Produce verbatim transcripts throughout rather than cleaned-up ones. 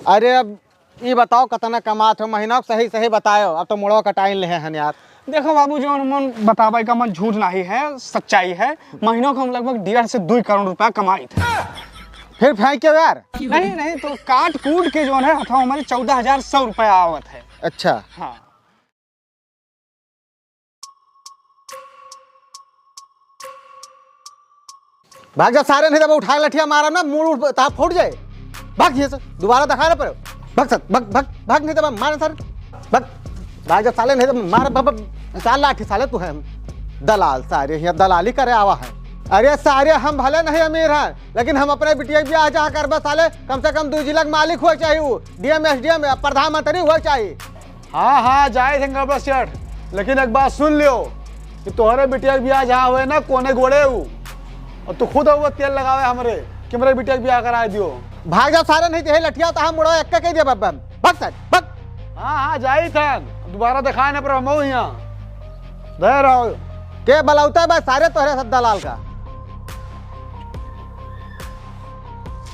अरे अब ई बताओ, कितना कमात हो महीना के? सही सही बताओ, अब तो मुड़वा कटाइन लेहे हन यार। देखो बाबू, जौन मन बतावे का मन झूठ नाही है, सच्चाई है। महीनों का हम लगभग डेढ़ से दुई करोड़ रुपया कमाइत है। फिर फेंक के यार। नहीं, नहीं, तो काट कूट के जौन है, हथवा हमारे चौदह हजार सौ रुपया आवत है। अच्छा। हाँ। भाग जा सारे, नहीं तो मैं उठा के लठिया मारा ना, मूड़ उठ, तार फूट जाए। भाग यहाँ से, दोबारा दिखाए ना पड़े। भाग सर, भाग, भाग, भाग, नहीं तो मैं मारे सर। भाग, भाग जा साले, नहीं तो मैं मार, ब-, ब-, साला लाठी साले तू है। दलाल सारे, यहाँ दलाली करे आवा है। अरे सारे, हम भले नहीं अमीर हैं, लेकिन हम अपने बिटिया के ब्याह जहाँ करबे साले, कम से कम दू जिला के मालिक हुआ चाहिए, वो डीएम, एसडीएम, प्रधानमंत्री हुआ चाहिए। हाँ, हाँ, जाइत हन गड़बड़ सेठ, लेकिन एक बात सुन लियो कि तोहरे बिटिया के बियाह जहाँ होए ना, कोने गोड़े उ, और तू खुद हुआ तेल लगावे हमरे कि हमरे बिटिया के बियाह कराए दियो। भाग जाओ सारे, नहीं तो यही लठिया तो हम मुड़वा एक के कह दिया बब्बन। भाग सारे, भाग। हाँ, हाँ, जाइत हन, दोबारा दिखाए ना पर हम यहाँ दे रहो। के बलौता बा सारे तोहरे सब दलाल का?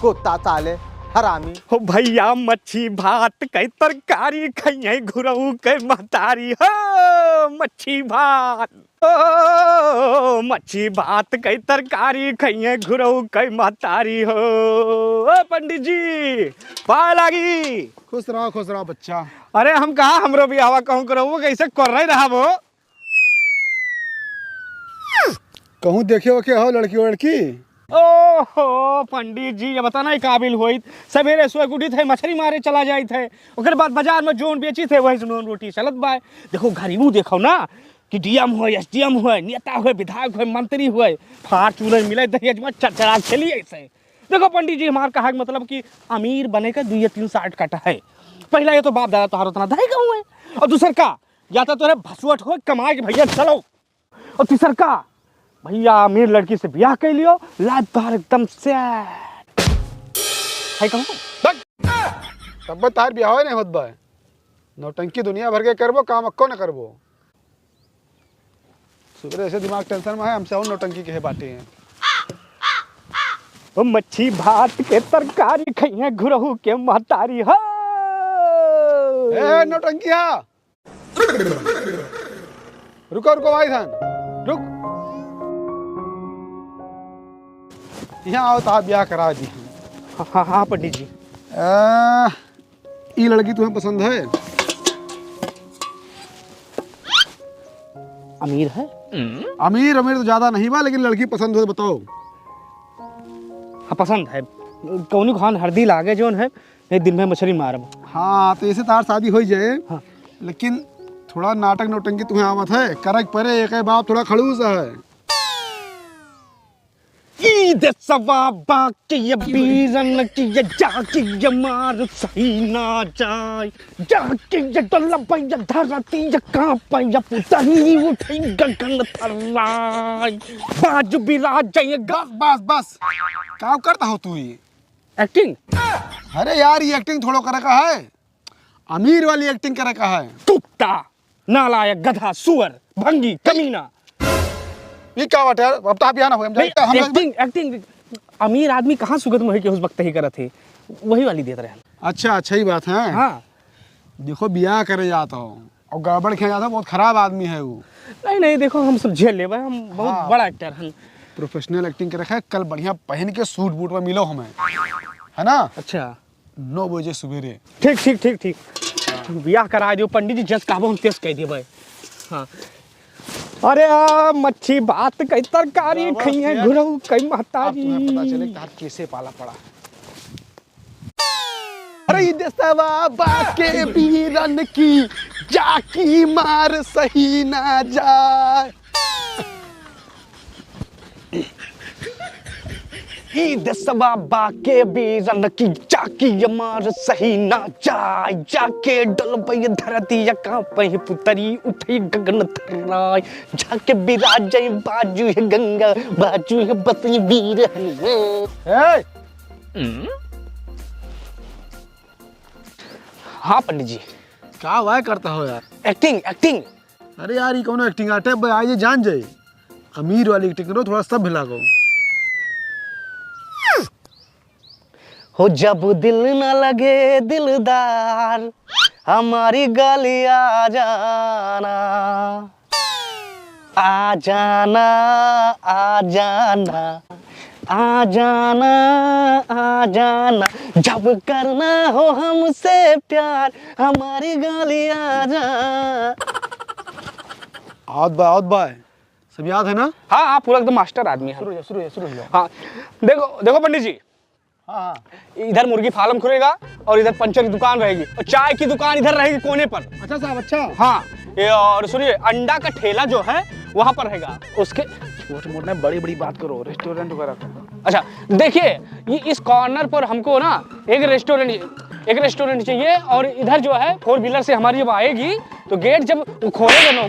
कुत्ता साले, हरामी। हो भैया, मच्छी भात के तरकारी खइहे घुरऊ के महतारी हो। मच्छी भात, ओ, मच्छी भात के तरकारी खइहे घुरऊ के महतारी हो। ओ पंडित जी, पाए लागी। खुश रहो, खुश रहो बच्चा। अरे हम कहा हमरो बियाहवा कहूँ करऊ, कैसे कर रहे रहा वो? कहूँ देखे हो के हो लड़की वड़की? ओहो, पंडित जी, ये बता ना, काबिल होइत। सवेरे सोए के उठित है, मछरी मारे चला जाइत है, ओकर बाद बाजार में जोन बेचित है, वही से नून रोटी चलत बाय। देखो, गरीबू देखो ना, कि डीएम होए, एसडीएम होए, नेता होए, विधायक होए, मंत्री होए, फार्चूनर मिले, दहेज में चरचरा खेली ऐसे। देखो पंडित जी, हमार कहा के मतलब कि अमीर बने के दुइये तीन shortcut है। पहला ये तो बाप दादा तोहार उतना दहेज हुए, और दूसर का, या तो तोरे भसुअट हो कमाए के भैया चलो, और तीसर का, भैया अमीर लड़की से ब्याह कर लियो, life तोहार एकदम set। है कहूँ? बक! तब तार ब्याह नहीं होत बा। नौटंकी दुनिया भर के करबो, काम अक्को न करबो। सुबह से दिमाग tension में है, हमसे और नौटंकी के बाटे हैं। ओ मच्छी भात के तरकारी खइहे घुरहू के महतारी हो। ए, नौटंकिया। रुको, रुको भाई साहब, रुक। यहाँ आओ, तो आप ब्याह करा दी। हाँ, हाँ, हाँ, पंडित जी। आ, ई लड़की तुम्हें पसंद है? अमीर है? अमीर, अमीर तो ज्यादा नहीं बा, लेकिन लड़की पसंद हो तो बताओ। हाँ, पसंद है। कौनी खान हरदी लागे जोन है, नहीं दिन में मछली मारब। हाँ, तो ऐसे तार शादी हो ही जाए। हाँ। लेकिन थोड़ा नाटक नौटंकी तुम्हें आवत है, करक परे, एक बाप थोड़ा खड़ूस है। ई देसवा बाके ये बीरन की ये जाके ये मार सही ना जाए, जाके ये डोलबा ये धरती ये कांपे ये पुतही उठे गगन थर्राए, बाज बिराज ये गा- बस, बस, बस। का करता हो तू ये? Acting? अरे यार, ये acting थोड़ो करे का है, अमीर वाली acting करे का है। कुत्ता, नालायक, गधा, सुअर, भंगी, कमीना। ये क्या बात है यार? अब तो आप यहाँ ना हो, हम नहीं, जाते हैं, हम लोग acting, acting, अमीर आदमी कहाँ सुगत मोही के उस वक्त ही करत है, वही वाली देत रहे। अच्छा, अच्छा ही बात है। हाँ। देखो, बियाह करे जात हो और गड़बड़ किया जाता, बहुत खराब आदमी है वो। नहीं, नहीं, देखो, हम सब झेल लेबे, हम बहुत हाँ। बड़ा actor हन। Professional acting कर रखा है, कल बढ़िया पहन के suit बूट में मिलो हमें, है ना? अच्छा। नौ बजे सुबेरे। ठीक, ठीक, ठीक, ठीक। बियाह करा दियो पंडित जी, जस कहबो हम तेस कह देबे। हाँ। अरे आ, मच्छी भात कई तरकारी बाबा, खइहे क्या? घुरऊ कई महतारी। अब तुम्हें पता चले कि हाथ कैसे पाला पड़ा। अरे ई देसवा बाके बीरन की जाकी मार सही ना जाए। ई देसवा बाके बीरन की जाकी मार सही ना जाए, जाके डोलबे धरती या कांपे पुतरी उठे गगन थर्राए, जाके बिराजे बाजू है गंगा, बाजू है बसई बीर हनुमान। ए, हम्म? हाँ पंडित जी। का वाय करता हो यार? Acting, acting। अरे यार, ये कौनो acting आटे बे, आइए जान जाए। अमीर वाली acting करो, थोड़ा सभ्य लागो। हो जब दिल न लगे दिलदार, हमारी गली आ जाना, आ जाना, आ जाना, आ जाना, आ जाना। जब करना हो हमसे प्यार, हमारी गली आ जा। आवत बा, आवत बा। सब याद है ना? हाँ, हाँ, पूरा एकदम मास्टर आदमी है। शुरू हो जाओ, शुरू हो जाओ, शुरू हो जाओ। हाँ, देखो, देखो पंडित जी। हाँ, हाँ। इधर मुर्गी फार्म खुलेगा और इधर पंचर की दुकान रहेगी और चाय की दुकान इधर रहेगी कोने पर। अच्छा साहब, अच्छा। हाँ, ये और सुनिए, अंडा का ठेला जो है वहाँ पर रहेगा। उसके छोट मोट ना, बड़ी बड़ी बात करो, रेस्टोरेंट वगैरह का। अच्छा, देखिए, ये इस कॉर्नर पर हमको ना एक रेस्टोरेंट, एक रेस्टोरेंट चाहिए और इधर जो है फोर व्हीलर से हमारी जब आएगी तो गेट जब वो खोलेगा ना,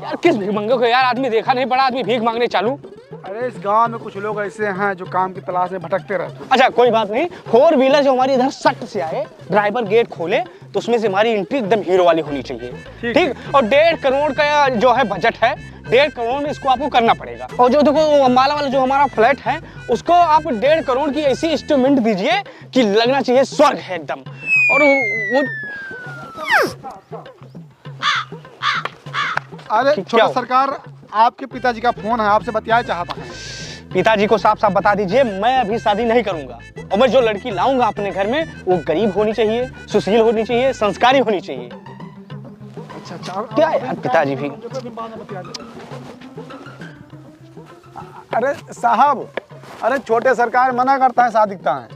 यार, किस भिखमंगे को यार, आदमी देखा नहीं, बड़ा आदमी भीख मांगने चालू। अरे, इस गांव में कुछ लोग ऐसे हैं जो काम की तलाश में भटकते रहते हैं। अच्छा, कोई बात नहीं, फोर व्हीलर जो हमारी इधर सट से आए, ड्राइवर गेट खोले, तो उसमें से हमारी एंट्री एकदम हीरो वाली होनी चाहिए। ठीक ठीक। है। और डेढ़ करोड़ का जो है बजट है, डेढ़ करोड़ में इसको आपको करना पड़ेगा। और जो देखो, वो अम्बाला वाला जो हमारा फ्लैट है, उसको आप डेढ़ करोड़ की ऐसी इंस्टॉलमेंट दीजिए कि लगना चाहिए स्वर्ग है एकदम। और वो, वो अरे, क्या छोटा हुआ? सरकार, आपके पिताजी का फोन है, आपसे बतियाए चाहता है। पिताजी को साफ साफ बता दीजिए, मैं अभी शादी नहीं करूंगा। और मैं जो लड़की लाऊंगा अपने घर में, वो गरीब होनी चाहिए, सुशील होनी चाहिए, संस्कारी होनी चाहिए। अच्छा, अच्छा, अब क्या यार, पिताजी भी। अरे साहब, अरे, छोटे सरकार मना करता है, शादी करता है।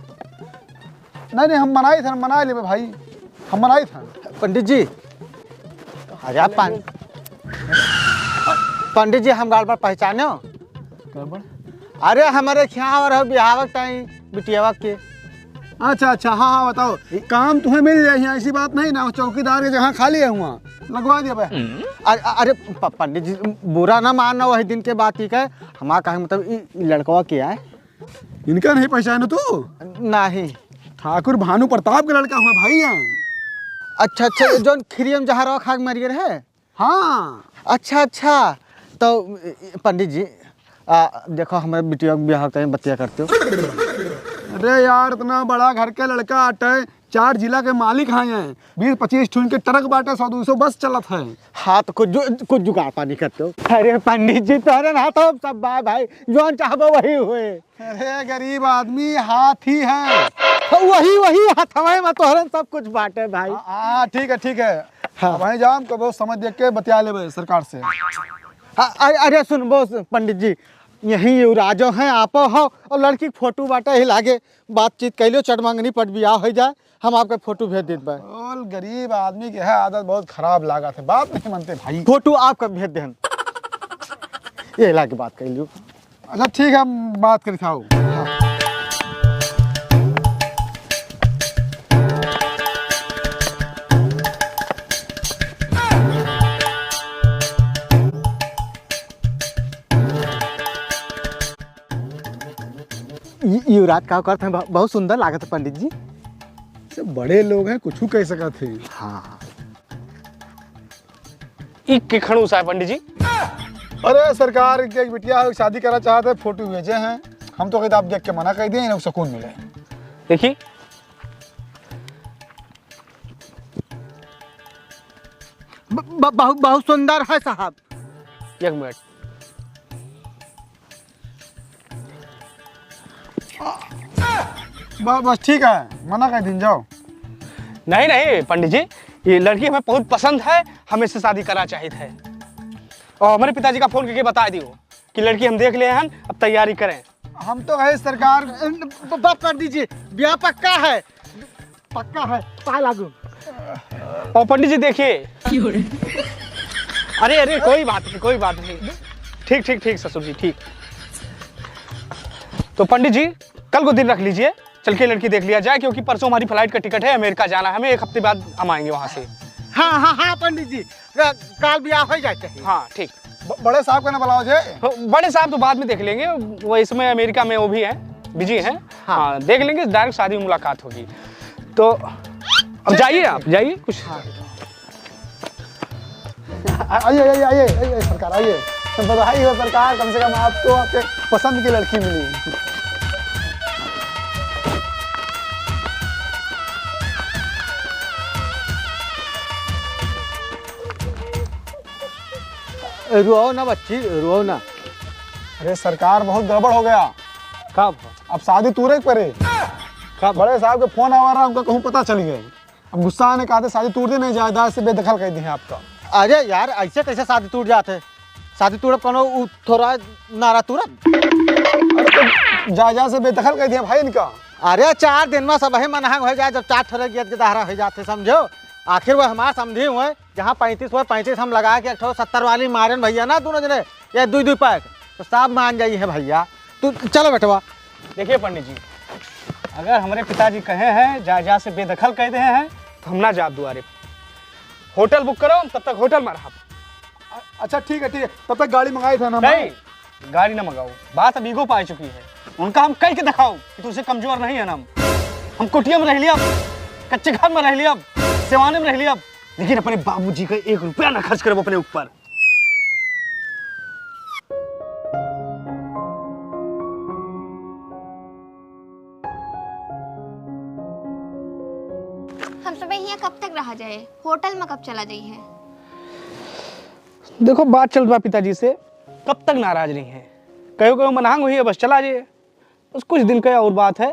नहीं, नहीं, हम मनाई थे, हम मनाई लेबे भाई, हम मनाई थे। पंडित जी, अरे आप पं-, पंडित जी, हम गड़बड़ पहचाने हो? गड़बड़? अरे, हमारे खियाँ और हो बिहाव के टाइम बिटियावा के। अच्छा, अच्छा, हाँ, हाँ, बताओ। काम तुम्हें मिल जाए यहाँ, ऐसी बात नहीं ना, चौकीदार के जगह खाली है वहाँ, लगवा दिया बे। अरे, अरे, प-, पंडित जी, बुरा ना मानना, वही दिन के बात ही के, हमारा कहे मतलब, ई, ई लड़कवा के है? इनका नहीं पहचानो तू? नहीं। ठाकुर भानु प्रताप के लड़का हुआ भाई हैं। अच्छा, अच्छा, ये जौन खिरियम जहरवा खा के मर गए रहे? हाँ। अच्छा, अच्छा, तो पंडित जी, आ, देखो, हमारे बिटिया के बियाह के बतिया करते हो। अरे यार, इतना बड़ा घर के लड़का आटे, चार जिला के मालिक हैं, बीस पच्चीस ठो इनके ट्रक बाटे, सौ दो सौ बस चलत है। हाँ, तो कुछ जु-, कुछ जुगाड़ पानी करते हो। अरे पंडित जी, तोहरे ना तो सब बा भाई, जौन चाहबो वही होए। अरे गरीब आदमी हाथी है। वही, वही हथवे में तोहरे सब कुछ बाटे भाई। हाँ, हाँ, ठीक है, ठीक है। हाँ। अब वहीं जाम, कबो समय देख के बतिया लेबे सरकार से। हाँ, अरे, अरे सुन बो पंडित जी, यही युवराजो हैं, आपो हो, और लड़की के फोटो बाटे ही लागे, बातचीत कैलियो, चटमंगनी पट बियाह हो जाए, हम आपके फोटो भेज देत बा। बोल, गरीब आदमी के है आदत बहुत खराब लागत है, बात नहीं मानते भाई। फोटो आपका भेज देहन। ये लाके बात कर लियो। अच्छा ठीक है, हम बात करी था। यु-, युवराज का करत हैं, बहु-, बहुत सुंदर लागत है पंडित जी। सब बड़े लोग हैं, कुछ कह सकत हैं। हाँ। ई के खड़ूस है पंडित जी? अरे सरकार के एक बिटिया है, शादी करना चाहते हैं, फोटो भेजे हैं। हम तो कहते आप देख के मना कर दिए, इन्हें सुकून मिले। देखी। ब-, ब-, बहुत, बहुत सुंदर है साहब। एक मिनट। ब-, बस ठीक है, मना कर दिन जाओ। नहीं, नहीं पंडित जी, ये लड़की हमें बहुत पसंद है, हमें इससे शादी करना चाहिए है। और हमारे पिताजी का फोन करके बता दियो कि लड़की हम देख ले हैं, अब तैयारी करें। हम तो है सरकार। ब-, ब-, पंडित जी, ब्याह पक्का है, पक्का है, पाए लागू। और पंडित जी देखिए। अरे, अरे, कोई बात नहीं, कोई बात नहीं। ठीक, ठीक, ठीक ससुर जी, ठीक। तो पंडित जी, कल को दिन रख लीजिए, चल के लड़की देख लिया जाए, क्योंकि परसों हमारी फ्लाइट का टिकट है, अमेरिका जाना है हमें, एक हफ्ते बाद हम आएंगे वहाँ से। हाँ, हाँ, हाँ पंडित जी, क-, काल ब्याह हो जाए चाहिए। हाँ, ठीक। ब-, बड़े साहब का ना बुलाओ जे। हो, बड़े साहब तो बाद में देख लेंगे, वो इस समय अमेरिका में वो भी हैं, बिजी हैं। हाँ। हाँ, देख लेंगे, डायरेक्ट शादी में मुलाकात होगी। तो अब जाइए, आप जाइए कुछ। हाँ। आ-, आइए, आइए, आइए, आइए, सरकार, आइए। तो बधाई हो सरकार, कम से कम आपको आपके पसंद की लड़की मिली। रोओ ना बच्ची, रोओ ना। अरे सरकार, बहुत गड़बड़ हो गया। का भा? अब शादी तूरे के परे। का भा? बड़े साहब के फोन आवा रहा, उनका कहूँ पता चल गया। अब गुस्सा आने का आते शादी तूर दे, नहीं जायदाद से बेदखल कर दी है आपका। अरे यार, ऐसे कैसे शादी टूट जात है? शादी टूटब कौनो उ थोड़ा नारा तुरत? अरे तो जायदाद से बेदखल कर दिया भाई इनका। अरे चार दिन में सब ही मनहंग हो जाए, जब चार ठोरे गेद के दहरा हो जाते, समझो। आखिर वो हमार समधी हुए, जहाँ पैंतीस हुए, पैंतीस हम लगा के एक ठो सत्तर वाली मारेन भैया ना, दोनों जने, ये दुई दुई पैक, तो सब मान जाई है भैया। तू चलो बेटवा। देखिए पंडित जी, अगर हमरे पिताजी कहे हैं, जायदाद से बेदखल कर दे हैं, तो हम ना जाब दुआरे। होटल बुक करो, तब तक होटल में रहब। अ-, अच्छा, ठीक है, ठीक है, तब तक गाड़ी मंगाई था ना हम। नहीं, गाड़ी ना मंगाओ, बात अब ईगो पे आ चुकी है। उनका हम कह के दिखाओ कि तुझसे कमजोर नहीं है ना हम। हम कुटिया में रह लिया, कच्चे घर में रह लिया, सेवाने में रह लिया, लेकिन अपने बाबूजी का एक रुपया ना खर्च करब अपने ऊपर। हम सब यहाँ कब तक रहा जाए? होटल में कब चला जाई है? देखो, बात चल रहा पिताजी से, कब तक नाराज रही हैं? कहो कहो मनहांग हुई है, बस चला जाए। बस कुछ दिन का और बात है,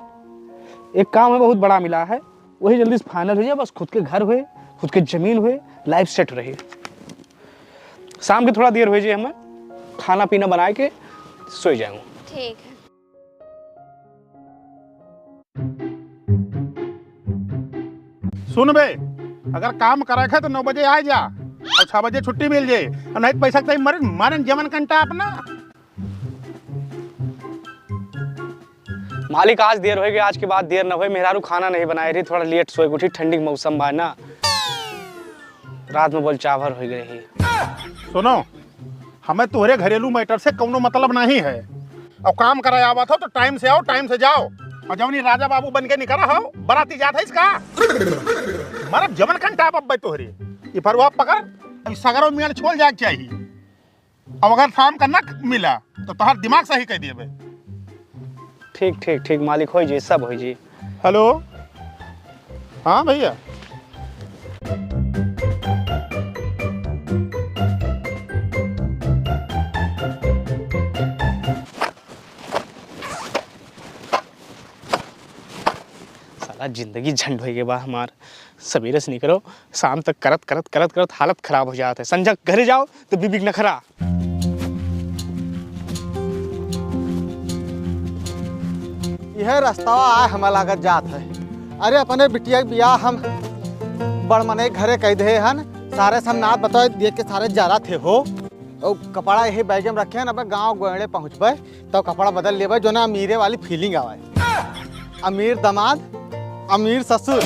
एक काम है बहुत बड़ा मिला है, वही जल्दी से फाइनल हो जाए, बस खुद के घर हुए, खुद के जमीन हुए, लाइफ सेट रही। शाम के थोड़ा देर हो जाए, हमें खाना पीना बनाए के सोई जाऊँ। ठीक है। सुन बे, अगर काम करे है तो नौ बजे आ जा और छह बजे छुट्टी मिल जाए, और नहीं तो पैसा के तई मरे, मारन जमन कंटा अपना। मालिक, आज देर होइ गई, आज के बाद देर न होए। मेहरारू खाना नहीं बनाए रही, थोड़ा लेट सोए उठी, ठंडी के मौसम बा ना, रात में बोल चाभर होइ गई रही। सुनो, हमें तोहरे घरेलू मैटर से कौनो मतलब नहीं है। और काम कराए आवत हो तो टाइम से आओ, टाइम से जाओ। और जौन ई राजा बाबू बन के निकरा हो, बराती जात है इसका। मरब जवन कंटा बब्बे तोहरे। ई फरुआ पकड़, अब सगरो मियाँ छोल जाए के चाहिए। अब अगर शाम का ना मिला, तो तोहार दिमाग सही कर दिए बे। ठीक, ठीक, ठीक, मालिक, होई जी, सब होई जी। हेलो, हाँ भैया। साला जिंदगी झंड होई गई बा हमार। सबेरे से निकरो, शाम तक करत, करत, करत, करत हालत खराब हो जात है। संझा घरे जाओ तो बीबी के नखरा। यह रस्तावा आए हमें लागत जात है। अरे अपने बिटिया के बियाह हम बड़ मने घरे कह दे हन, सारे सब नात बता दिए के सारे जरा थे हो। और कपड़ा यही बैग में रखे हैं, अब गाँव गोयड़े पहुँचबे। तो कपड़ा बदल लेबे, जो ना अमीरे वाली फीलिंग आवे। अमीर दामाद, अमीर ससुर।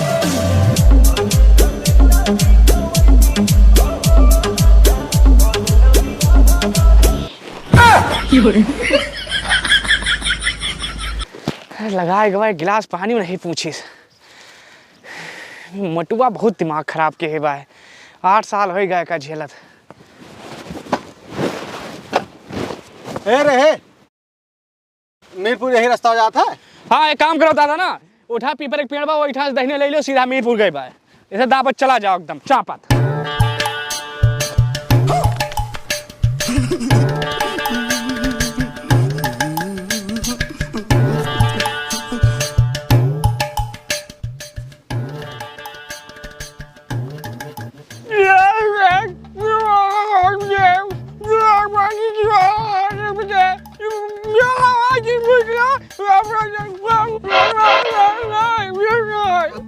लगाए गवाए गिलास पानी नहीं पूछिस। मटुआ बहुत दिमाग खराब के है बा। आठ साल होइ गए का झेलत। ए रे, हे। मीरपुर यही रास्ता हो जात है? हाँ, एक काम करो दादा ना, उठा पीपर एक पेड़ बा, वही ठास दहिने ले लो, सीधा मीरपुर गए बा। इसे दापत चला जाओ एकदम चापत।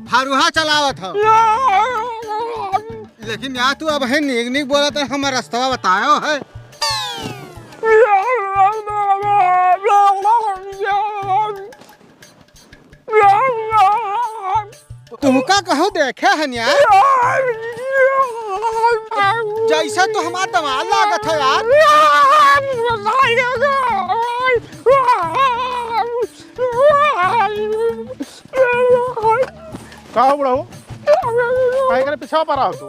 फरुहा चलावत हो। लेकिन यार तू अब है नीक नीक बोला तो हमारा रास्ता बतायो है। तुमका कहूँ देखे हन यार। जैसे तो हमार दमाद लागत है यार। का हो बुढ़ऊ? काहे करे पिछावा परा हो तू?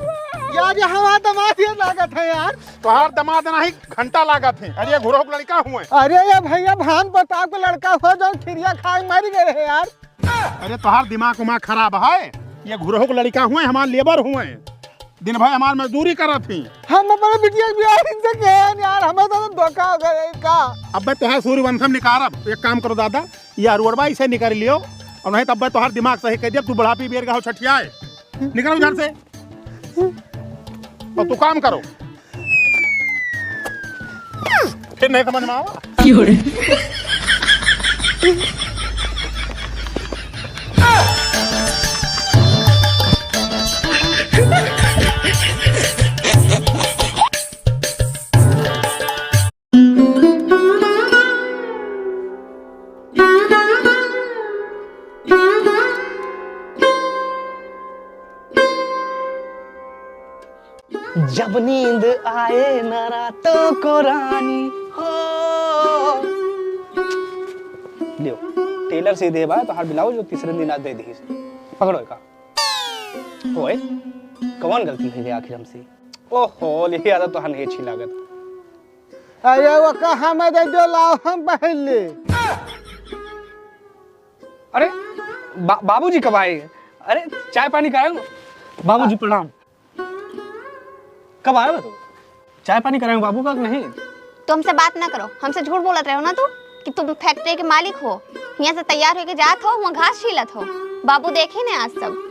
यार, ये हमार दमाद ये लागत है यार। तोहार दमाद नाही, घंटा लागत है। अरे, ये घुरहु के लड़का हुए। अरे, ये भैया, भान प्रताप के लड़का हो, जो खिरिया खाए मर गए रहे यार। अरे, तोहार दिमाग उमाग खराब है। ये घुरहु के लड़का हुए, हमार लेबर हुए। दिन भर हमार मजदूरी करत ही। हम अपने बिटिया के बियाह इनसे कहे हैं यार, हमें तो धोखा हो गया इनका। अबे तोहार सूर्यवंशम निकारब। एक काम करो दादा, ये अरुअरबा इसे निकाल लियो, और नहीं तब तोहार दिमाग सही कर दिया, तू बुढ़ापी बेर गहो छठियाए। निकलो घर से। और तू काम करो। फिर नहीं समझ में आवा। जब नींद आए ना रातों को रानी हो। लियो, टेलर से दे बा, तोहार ब्लाउज जो तीसरे दिन आज दे दी। पकड़ो एका। ओए, कौन गलती भई आखिर हमसे? ओहो, ये आदत तो हमें अच्छी लागत। अरे वो कहाँ में दे दो, लाओ हम पहन ले। अरे, बा-, बाबूजी कब आए? अरे, चाय पानी कराएं? बाबूजी प्रणाम। कब आए हो तू? चाय पानी कराएं बाबू का कि नहीं? तू हमसे बात ना करो, हमसे झूठ बोलत रहे हो ना तू कि तुम फैक्ट्री के मालिक हो। यहाँ से तैयार होके जात हो, वहाँ घास छीलत हो। बाबू देखे ने आज सब।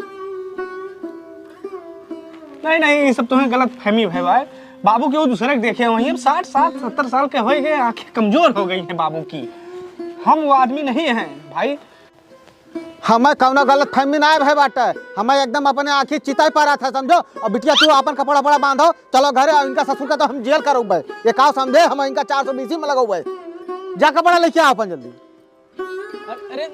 नहीं, नहीं, ये सब तुम्हें गलत फहमी है भाई। बाबू के वो दूसरे के देखे हुए हैं, साठ, साठ, सत्तर साल के हो गए, आंखें कमजोर हो गई हैं बाबू की। हम वो आदमी नहीं हैं भाई। हमें कौनो गलत फहमी ना भय बाटे, हमें एकदम अपने आँखी चिताई पड़ा था, समझो। अब बिटिया तू अपन कपड़ा वपड़ा बांधो, चलो घरे, और इनका ससुर का तो हम जेल करोगे। ये का समझे, हम इनका चार सौ बीसी में लगोगे। जा कपड़ा लेके आओ अपन जल्दी। अरे,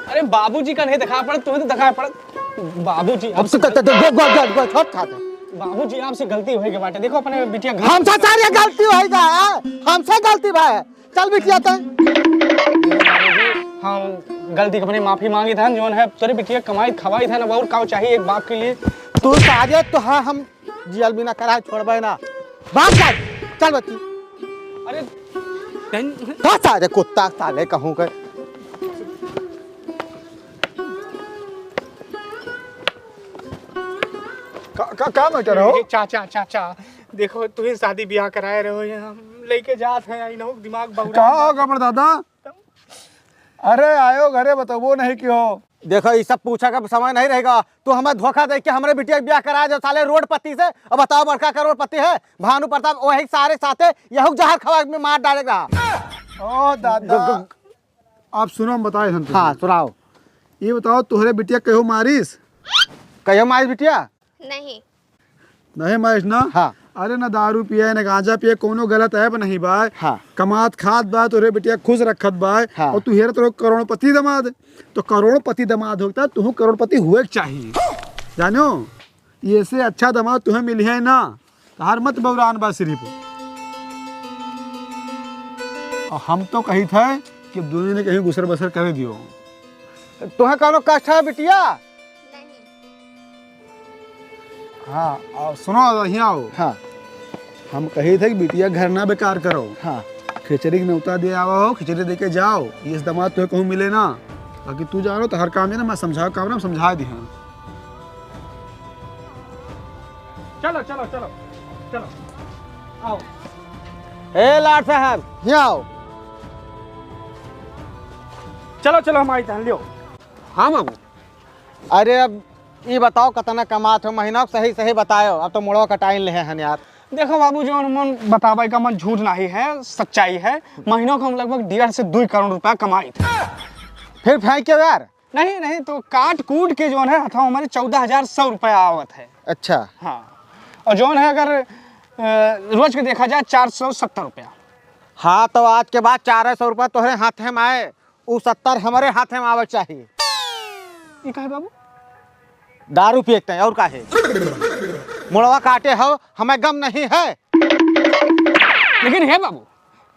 अरे बाबूजी का नहीं दिखा पड़त, तुम्हें तो दिखा पड़त। बाबूजी, अब आपसे तो, तो, तो, गो, गो, गो, गो, छोट खाते। बाबूजी, आपसे गलती होई के बाटे। देखो अपने बिटिया घर हमसे सारी गलती होई का है? हमसे गलती भाई। चल बिटिया तय। हम गलती के अपने माफी मांगी था, जोन है तोरे बिटिया कमाई खवाई था ना, और का चाहिए एक बाप के लिए। तू सारे तो हाँ, हम जियल बिना कराए छोड़बे ना। भाग जा, चल बच्ची। अरे, तन- का सारे कुत्ता साले कहूँ के। का, का, का मैटर हो? ए, चाचा, चाचा, देखो, तू ही शादी ब्याह कराए रहो, ये हम लेके जात हैं, इनहू दिमाग बौरा का हो गड़बड़ दादा? अरे आयो घरे बतबो नहीं कियो। देखो, ई सब पूछा का समय नहीं रहेगा। तू हमें धोखा दे के हमरे बिटिया के ब्याह करा दे साले रोडपति से। अब बताओ, बड़का करोड़पति है भानु प्रताप, वही सारे साथे यहू जहर खवा में मार डाले रहा। ओ दादा, ग-, ग-, आप सुनो, हम बताए हम तुमको। हाँ, सुनाओ। ये बताओ, तोहरे बिटिया कहो मारिस? कहो मारिस बिटिया? नहीं। नहीं मारिस ना? हाँ। अरे ना दारू पिए, ना गांजा पिए, कोनो गलत ऐप नहीं बा। हाँ। कमात खात बा, तोरे बिटिया खुश रखत बा। हाँ। और तू हेरा तोरे करोड़पति दमाद। तो करोड़पति दमाद होता, तू करोड़पति हुए के चाहिए। जानो, ये से अच्छा दमाद तुम्हें मिली है ना। तहार मत बौरान बा सिर्फ। और हम तो कही थे कि दोनों ने कहीं गुसर बसर कर दियो। तुम्हें कौनो कष्ट है बिटिया? नहीं। हाँ, और सुनो, यहाँ आओ। हाँ। हम कही थे कि बिटिया घर ना बेकार करो। हाँ। खिचड़ी के न्योता दे आवा हो, खिचड़ी दे के जाओ। ये दमाद तुम्हें कहूँ मिले ना। बाकी तू जानो तो हर काम है ना, मैं समझाओ काम ना, हम समझा दी हैं। चलो, चलो, चलो, चलो, आओ। ए लाट साहब, यहाँ आओ। चलो, चलो, हम आई तहन लियो। हाँ बाबू। अरे अब ई बताओ, कितना कमात हो महीना, सही सही बताओ। अब तो मुड़वा कटाइन ले हन यार। देखो बाबू, जो मन बतावे का मन झूठ नहीं है, सच्चाई है। महीनों को हम लगभग डेढ़ से दुई करोड़ रुपया कमाई थे। फिर फेंक के यार। नहीं, नहीं, तो काट कूट के जौन है, हथवा हमारे चौदह हजार सौ रुपया आवत है। अच्छा। हाँ, और जौन है, अगर, अ, रोज के देखा जाए, चार सौ सत्तर रुपया। हाँ, तो आज के बाद चार सौ रुपया तोहरे हाथे में आए, उ सत्तर हमारे हाथे में आवे चाहिए। ये काहे बाबू? दारू पिए के, और काहे? मुड़वा काटे हो, हमें गम नहीं है। लेकिन हे बाबू,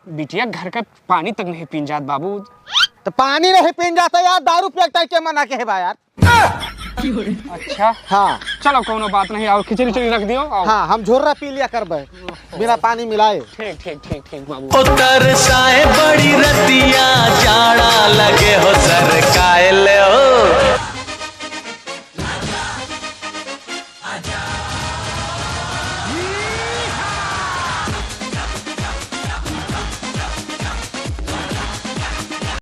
बिटिया घर का पानी तक नहीं पीन जात बाबू। तो पानी नहीं पीन जाता यार, दारू पिए के मना के है बा यार। अच्छा। हाँ। चलो, कोनो बात नहीं, आओ, खिचड़ी उचड़ी रख दियो, आओ। हाँ, हम झोर्रा पी लिया करबे, बिना पानी मिलाए। ठीक, ठीक, ठीक, ठीक, बाबू। उतर साए बड़ी रतिया, जाड़ा लगे हो सर कायल हो।